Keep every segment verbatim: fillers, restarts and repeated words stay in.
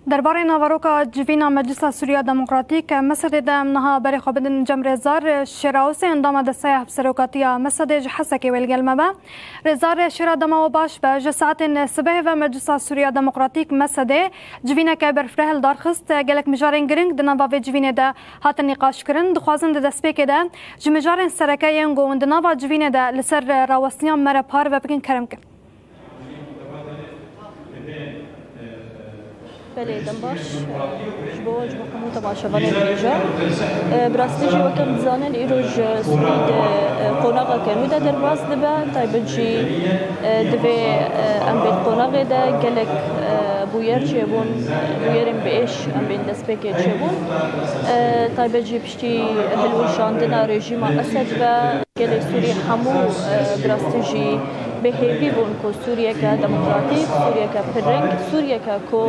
Derbarê naveroka civîna Meclisa Sûriya Demokratîk, MSD'ê de em niha berê xwe bidin cem Rêzar Şêrawusê, endama Desteya Hevserokatiya MSD'ê ji Hesekê wê li gel me be. Rêzar Şêra, dema we baş be. Ji saetên sibehê ve Meclisa Sûriya Demokratîk, MSD'ê, civîneke berfireh li dar xist. Gelek mijarên giring di nava vê civînê de hatin nîqaşkirin. Dixwazin di destpêkê de ji mijarên sereke yên ku hûn di nava civînê de li ser rawestiniya me re parve bikin, kerem kin. Belê, dem baş. Ji bo we, ji bo hemû temaşevanên hêja. E, bi rastî jî, weke em dizanin, îro ji Sûrî de, e, qonaxeke nû de derbas dibe, taybet jî, e, divê, e, em bên qonaxê de gelek, e, bûyer çêbûn, bûyerên bi êş em bên destpêkê çêbûn. E, taybet jî piştî hilweşandina rejîma Esed ve gelê Sûrî hemû, e, bi rastî jî bêhêvî bûn ku Sûriyeke demokratîk, Sûriyeke pirreng, Sûriyeke ku,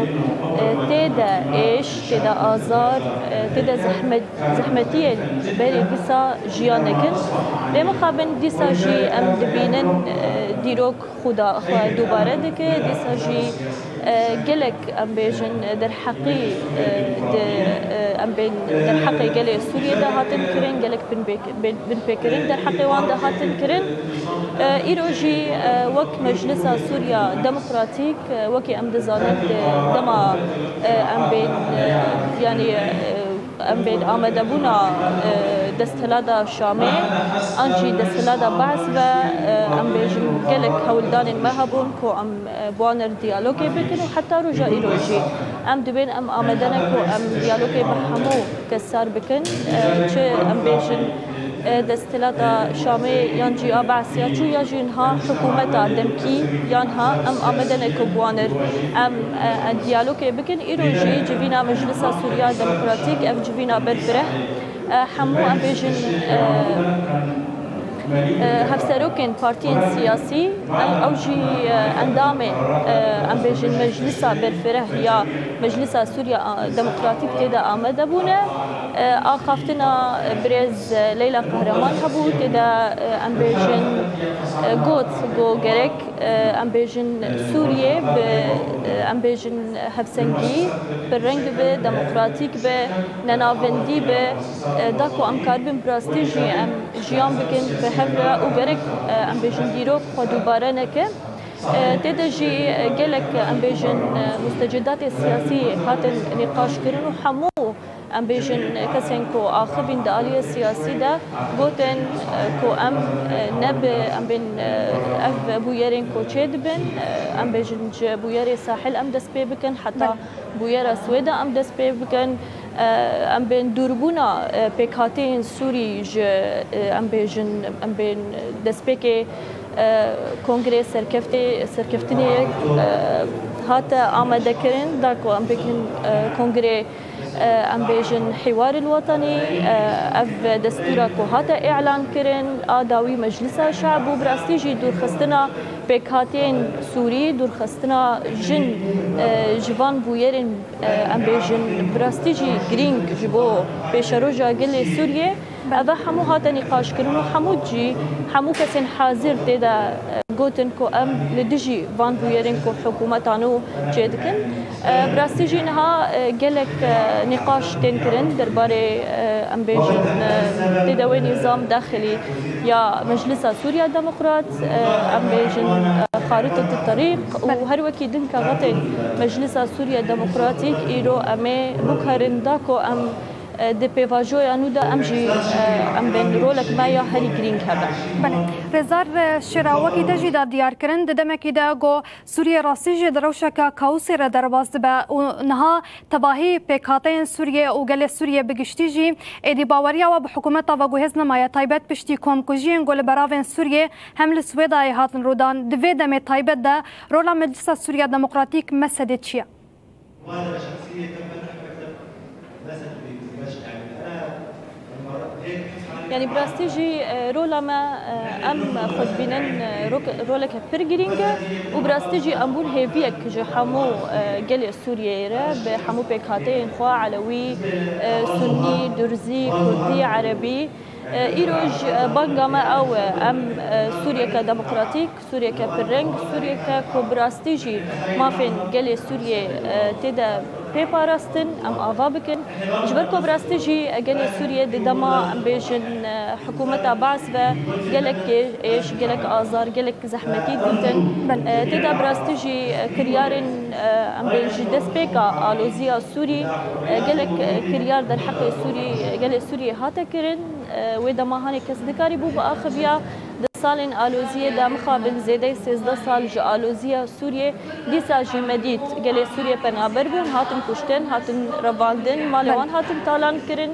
e, tê de êş, tê de azar, e, tê de zehmet, zehmetiyên berî dîsa jiyan dikin. Lê mixabin dîsa jî em dibînin, e, dîrok xwe da, xwe dubare dike, dîsa jî, e, gelek, em bêjin, derheqî, e, di, e, em bên derheqê gelê Sûriyê de hatin kirin, gelek binpêk-, bin-, binpêkirin derheqê wan de hatin kirin. E, îro jî, e, wek Meclisa Sûriya Demokratîk, e, wekî em dizanin di dema, e, em bên, e, yanî, e, em bên amadebûna, e, desthilata Şamê, an jî desthilata Baas ve, e, em bêjin gelek hewldanên me hebûn ku em, e, bi wan re diyalogê bikin û heta roja îro jî em dibên em amade ne ku em diyalogê bi hemû kesar bikin, e, çi em bêjin, e, desthilata Şamê yan jî a Baas ya çû ya jî niha hikûmeta demkî ya niha em amade ne ku bi wan re em, e, e, diyalogê bikin. Îro jî civîna Meclisa Sûriya Demokratîk, ev civîna berfireh, e, hemû em bêjin, e, e, hevserokên partiyên siyasî, e, ew jî, e, endamê, e, em bêjin Meclisa Berfireh ya Meclisa Sûriya, e, Demokratîk tê de amade bûne. E, axaftina birêz Leyla Qehreman hebû, tê de, e, em bêjin, e, got ku gerek, e, em bêjin Sûriyê bi, e, em bêjin hevsengî, bi reng bi, demokratîk bi, nenavendî bi, e, da ku em karibin bi rastî jî em jiyan bikin bi hev re û gerek, e, em bêjin dîrok xwe dubare neke. E, tê de jî, e, gelek, em bêjin, e, mustecêdatê siyasî hatin nîqaşkirin û hemû em bêjin, kesên ku axivîn di aliyê siyasî de gotin, e, ku em, e, ne bi, em bên, e, ev bûyerên ku çêdibin, e, em bêjin ji bûyerê sahil em dest pê bikin heta bûyera Swêda em dest pê bikin. E, em bên dûrbûna, e, pêkhateyên Sûrî ji, e, em bêjin, em bên destpêkê, e, kongrê serkeftê, serkeftinê, e, hate amadekirin, da ku em bikin, e, kongrê, e, em bêjin Hiwaril Wetanî, e, ev destûra ku hate îlan kirin, a dawî Meclisa Şe'b û bi rastî jî dûrxistina pêkhateyên Sûrî, dûrxistina jin, e, ji van bûyerên, e, em bêjin, bi rastî jî girîng ji bo pêşeroja gelê Sûriyê. Ev hemû hate nîqaşkirin û hemû cî, hemû kesên hazir tê de, e, gotin ku em li dijî van bûyerên ku hikûmeta nû çêdikin. E, bi rastî jî niha, e, gelek, e, nîqaş tên kirin derbarê, e, em bêjin, e, tê de wê nîzam daxilî ya Meclisa Sûriya Demokrat, e, em bêjin, e, xaritet terîq û her wekî din kaxetên Meclisa Sûriya Demokratîk îro em ê bikarin da ku em, e, di pêvajoya nû de em jî, e, em bên rolek me ya herî girîng hebe. Belê. Rêzar, e, Şêra, wekî te jî da diyar kirin, di demekî de ku Sûriye rastî jî di rewşeke kaosê re derbas dibe û niha tevahî pêkhateyên Sûriye û gelê Sûriye bi giştî jî êdî baweriya we bi hikûmeta veguhêz nemaye, taybet piştî komkujiyên ku li beravên Sûriye hem li Swêdayê hatin rûdan. Di vê demê taybet de rola Meclisa Sûriya Demokratîk, MSD'ê çi ye? Yanî bi rastî jî, e, rola me, e, em xwe dibînin, e, rok-, roleke pir girîng e û bi rastî jî em bûn hêviyek ji hemû, e, gelê Sûriyeyê re, bi hemû pêkhateyên xwe, Elewî, e, Sunnî, Durzî, Kurdî, Erebî. E, îroj, e, banga me ew e, em, e, Sûriyeke demokratîk, Sûriyeke pirreng, Sûriyeke ku bi rastî jî mafên gelê Sûriyê, e, tê de pê parastin, em ava bikin. Ji ber ku bi rastî jî gelê Sûriyê di dema, em bêjin, e, hikûmeta Baas ve gelek kê-, êş, gelek azar, gelek zehmetî dîtin. Belê. E, tê de bi rastî jî, e, kiryarên, e, em bêjin ji destpêka aloziya Sûrî, e, gelek, e, kiryar derheqê Sûrî, e, gelê Sûriyê hate kirin. E, wê dema hanê kes nikarîbû biaxiviya. Di salên aloziyê de mixabin zêdeyî sêzdeh sal ji aloziya Sûriyê, dîsa jî me dît gelê Sûriyê penaber bûn, hatin kuştin, hatin revandin, malê Belê. wan hatin talan kirin,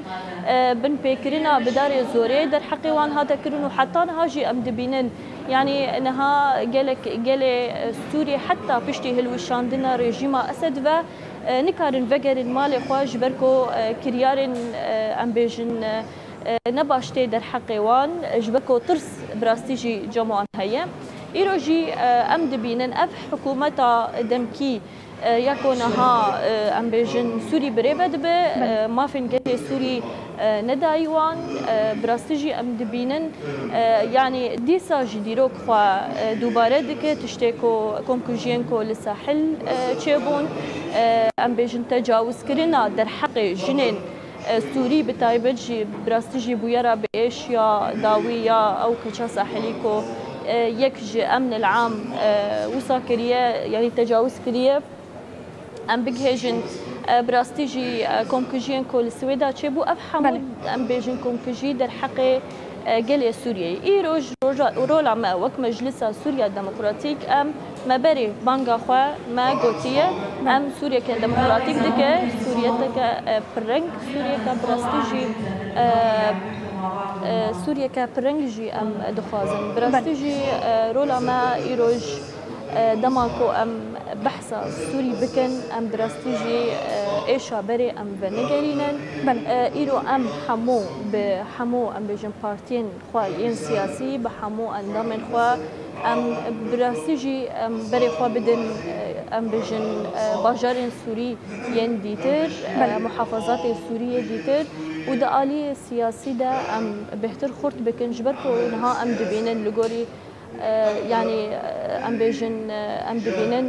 e, binpêkirina bidarê zorê derheqê wan hate kirin û heta niha jî em dibînin. Yanî niha gelek gelê, e, Sûrî heta piştî hilweşandina rejîma Esed ve, e, nikarin vegerin malê xwe ji ber ku, e, kiryarên, e, em bêjin, e, e, ne baş tê derheqê wan, ji ber ku tirs bi rastî jî cem wan heye. Îro jî, e, em dibînin ev hikûmeta demkî, e, ya ku niha, e, em bêjin Sûrî birêve dibe, Belê. e, mafên gelê Sûrî, e, nedayî wan, e, bi rastî jî em dibînin, e, yanî dîsa jî dîrok xwe, e, dubare dike, tiştê ku komkujiyên ku li sahil, e, çêbûn, e, em bêjin tecawiz kirina derheqê jinên, e, Sûrî bi taybet jî bi rastî jî bûyera bi êş ya dawî ya ew keça sahilî ku, e, yek ji emn el am, e, wisa kiriye, yanî tecawiz kiriye. Em bigihêjin, e, bi rastî jî, e, komkujiyên ku li Swêda çêbû, ev hemû Belê. em bêjin komkujî derheqê, e, gelê Sûriyeyê. Îro ji roja, rola me wek Meclisa Sûriya Demokratîk em Me berê banga xwe me gotiye, em Sûriyeke demokratîk dike, Sûriyeteke, e, pirreng, Sûriyeke bi rastî jî, e, e, Sûriyeke pirreng jî em dixwazin. Bi rastî Belê. jî, e, rola me îroj, e, dema ku em behsa Sûrî bikin, em bi rastî jî, e, êşa berê em venegerînin. Belê. E, îro em hemû bi hemû, em bêjin, partiyên xwe yên siyasî, bi hemû endamên xwe. Em bi rastî jî em berê xwe bidin, em bêjin, bajarên Sûrî yên dîtir, Belê. muhafazatên Sûrî yê dîtir û di aliyê siyasî de em bêhtir xurt bikin, ji ber ku niha em dibînin li gorî, e, yanî, e, em bêjin, e, em dibînin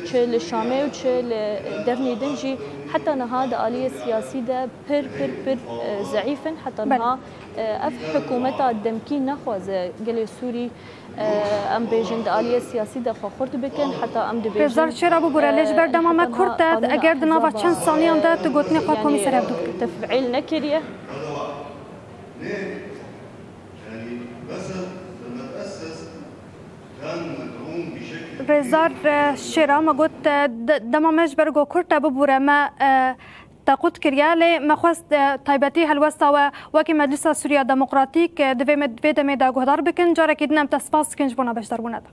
çi li Şamê û çi li devnî din jî heta niha di aliyê siyasî de pir, pir, pir, e, zeîf in. Heta Belê. niha, e, ev hikûmeta demkî naxwaze gelê Sûrî, e, em bêjin, di aliyê siyasî de xwe xurt bikin. Heta em dibêjin, Rêzdar Şêra bibûre, lê ji ber e, dema me heta kurt e, niha eger di nava çend saniyan de tu gotinê xwe komî ser hev dû bikî. Tefîl nekiriye. Rêzdar, e, Şêra, me got, e, de-, dema me ji ber ku kurt e, bibûre me, e, te qut kiriye, lê me xwest, e, taybetî helwesta we wekî Meclisa Sûriya Demokratîk, e, di vê me-, vê demê de guhdar bikin. Carekî din em te spas dikin ji bona beşdarbûna te.